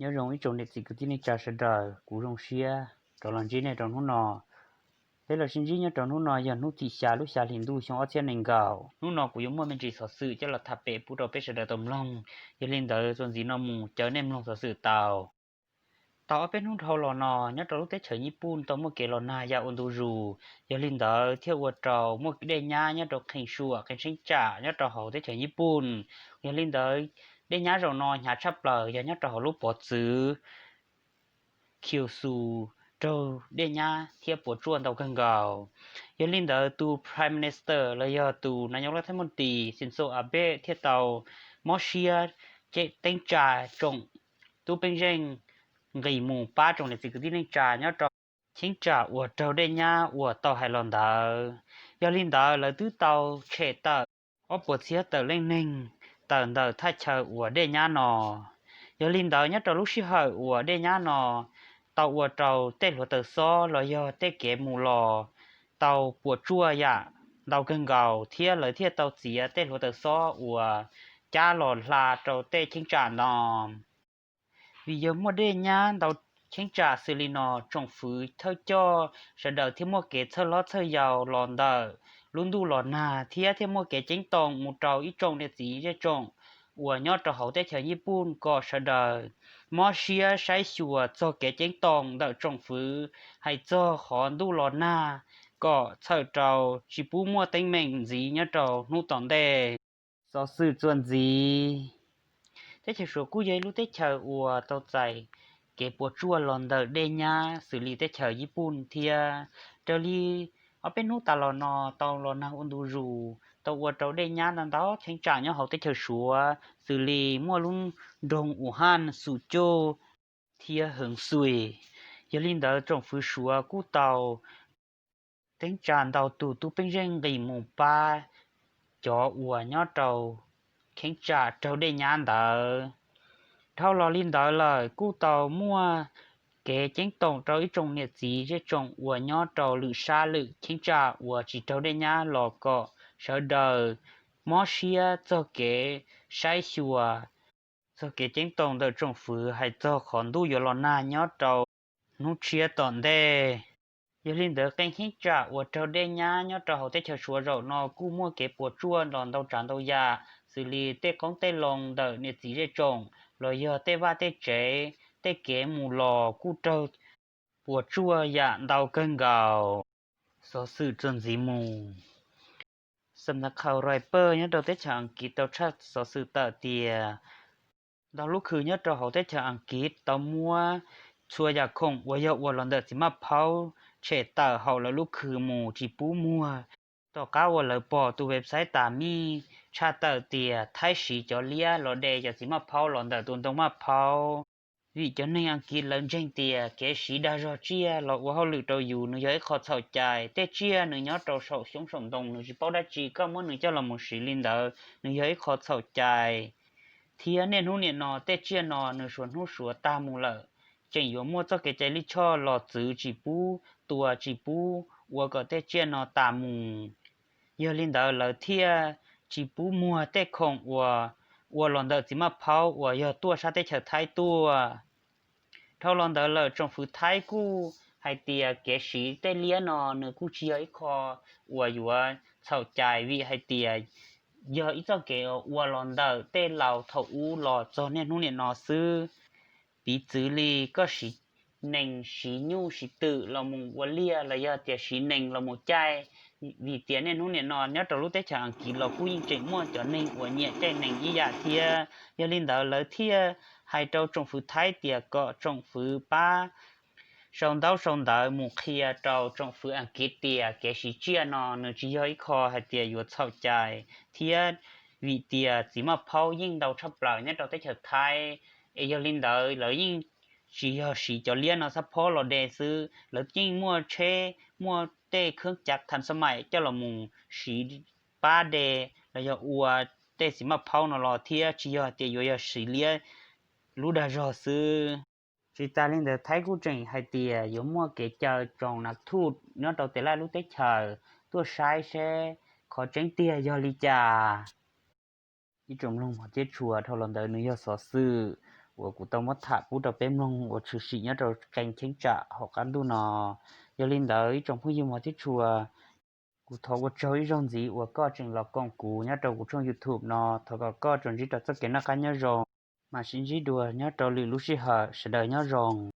Nyob zoo ib tsoom niam txiv kwv tij neej tsa sawv daws, kuv zoo siab rov los ntsib nej rau hnub no. Peb los sib ntsib nyob rau hnub no yog hnub tim xya lub xya hli ntuj xyoo ob txhiab nees nkaum. Hnub no kuv yuav muaj me ntsis xov xwm coj los tham pem pub rau peb sawv daws tau mloog. Yog li ntawd txuas ntxiv no mus caw nej mloog xov xwm tau. Tau ob peb hnub dhau los no nyob rau lub teb chaws Nyij Pooj tau muaj kev los nag ya ua ntu zus, yog li ntawd thiaj ua rau muaj dej nyab nyob rau qhee suam qhee cheeb tsam nyob rau hauv teb chaws Nyij Pooj. Yog li ntawd dej nyab zaum no hnyav tshaj plaws yog nyob rau hauv lub pov txwv Kyushu raug dej nyab thiab puas tsuaj ntau kawg nkaus. Yog li ntawd tus Prime Minister los yog tus nas nyos laj thab moos tis Shinzo Abe thiaj tau mob siab teeb tsa tsoom tub peej zeej nqis mus pab tsoom niam txiv kwv tij neej tsa nyob rau cheeb tsam uas raug dej nyab uas tau hais los ntawd. Yog li ntawd lawv twb tau tshem tawm ob puas txhiab tawm leej neeg tawm ntawm thaj chaw uas dej nyab no. Yog li ntawd nyob rau lub sij hawm uas dej nyab no tau ua rau tej hluav taws xob los yog tej kev mus los tau puas tsuaj yam ntau kawg nkaus thiab lawv thiaj tau txiav tej hluav taws xob uas cab los hla rau tej cheeb tsam no. Vim yog muaj dej nyab ntau cheeb tsam xws li no, tsoom fwv thawj coj sawv daws thiaj muaj kev txhawj hlob txhawj yau los ntawm lub ntuj los nag thiab thiaj muaj kev ceeb toom mus rau ib tsoom niam txiv zej tsoom uas nyob rau hauv teb chaws Nyij Pooj kom sawv daws mob siab saib xyuas txog kev ceeb toom ntawm tsoom fwv hais txog qhov ntuj los nag kom txhawm rau tsis pub muaj teeb meem ntxiv nyob rau hnub tom ntej. Xov xwm txuas ntxiv. Teb chaws Suav kuj yog ib lub teb chaws uas tau txais kev puas tsuaj los ntawm dej nyab xws li teb chaws Nyij Pooj thiab. Raws li ob peb hnub tas los no tau los nag ua ntu zus tau ua rau dej nyab ntau ntau cheeb tsam nyob hauv teb chaws Suav xws li muaj lub nroog Wuhan, Suzhou thiab Hwv Xuis. Yog li ntawd tsoom fwv Suav kuj tau teeb tsa ntau tus tub peej zeej nqis mus pab cov uas nyob rau cheeb tsam raug dej nyab ntawd. Dhau los li ntawd lawm kuj tau muaj kev ceeb toom rau ib tsoom niam txiv zej tsoom uas nyob rau lwm sab lwm cheeb tsam uas tsis raug dej nyab los kom sawv daws mob siab txog kev saib xyuas txog kev ceeb toom ntawm tsoom fwv hais txog qhov ntuj yuav los nag nyob rau hnub tshiab tom ntej. Yog li ntawd qee cheeb tsam uas raug dej nyab nyob rau hauv teb chaws Suav zaum no kuj muaj kev puas tsuaj los ntau tsav ntau yam xws li tej qoob tej loo ntawm niam txiv zej tsoom los yog tej vaj tej tsev, tej kev mus los kuj raug puas tsuaj yam ntau kawg nkaus. Xov xwm txuas ntxiv mus. Xam na khaus Reuters nyob rau teb chaws Askiv tau tshaj xov xwm tawm tias ntau lub khw nyob rau hauv teb chaws Askiv tau muab txhua yam khoom uas yog ua los ntawm txiv maj phaub tshem tawm hauv lawv lub khw mus tsis pub muag. Tom qab uas lawv pom tus website tas mij tshaj tawm tias Thaib siv cov liab los de cov txiv maj phaub los ntawm tus ntoo maj phaub. Vim cov neeg Askiv lawv ntseeg tias kev siv dag zog tsiaj los ua hauj lwm rau yus nws yog ib qho txhaum cai. Tej tsiaj nws nyob rau saum xyoob saum ntoo nws tsis paub dab tsi, koj muab nws coj los mus siv li ntawd nws yog ib qho txhaum cai. Thiab niaj hnub niam no tej tsiaj no nws suav hnub suav tag mus lawm, tseem yuav muaj txoj kev cai lij choj los txwv tsis pub tua tsis pub ua kom tej tsiaj no tas mus. Yog li ntawd lawv thiaj tsis pub muag tej khoom uas ua los ntawm txiv maj phaub uas yog tuaj sab teb chaws Thaib tuaj. Dhau los ntawd lawm tsoom fwv Thaib kuj hais tias kev siv tej liab no nws kuj tsis yog ib qho uas yuav txhaum cai vim hais tias yog ib txoj kev ua los ntawm tej laus thaum ub los txog niaj hnub niam no xwb. Piv txwv li koj siv nees siv nyuj siv twm los mus ua liaj los yog tias siv nees los mus caij, vim tias niaj hnub niam no nyob rau lub teb chaws Askiv los kuj yeej tseem muaj cov neeg uas nyiam caij nees ib yam thiab. Yog li ntawd lawv thiaj hais rau tsoom fwv Thaib tias kom tsoom fwv pab sau ntaub sau ntawv mus qhia rau tsoom fwv Askiv tias kev siv tsiaj no nws tsis yog ib qho hais tias yuav txhaum cai, thiab vim tias txiv maj phaub yeej ntau tshaj plaws nyob rau teb chaws Thaib, es yog li ntawd lawv yeej tsis yog siv cov liab no xab phob los de xwb, lawv yeej muaj tsheb muaj tej khab cav thas xa mais coj los mus siv pab de los yog ua tej txiv maj phaub no los thiab tsis yog tias yuav yog siv liab lub dag zog xwb. Tsis tas li ntawd Thaib kuj tseem hais tias yuav muaj kev caw tsoom nas thuj nyob rau tes laj lub teb chaws tuaj saib seb qhov tseeb tiag yog li cas. Ib tsoom mloog hmov thiab tshua, dhau los ntawd nws yog xov xwm uas kuv tau muab tham pub rau peb mloog uas tshwm sim nyob rau qee cheeb tsam hauv qab ntuj no. Yog li ntawd ib tsoom phooj ywg mog thiab tshua, kuv thov ua tsaug ib zaug ntxiv uas koj tseem los koom kuv nyob rau kuv tshooj YouTube no. Thov kom koj tsuas ntsib rau txoj kev noj qab nyob zoo, mam sib ntsib dua nyob rau lwm lub sij hawm. Sawv daws nyob zoo.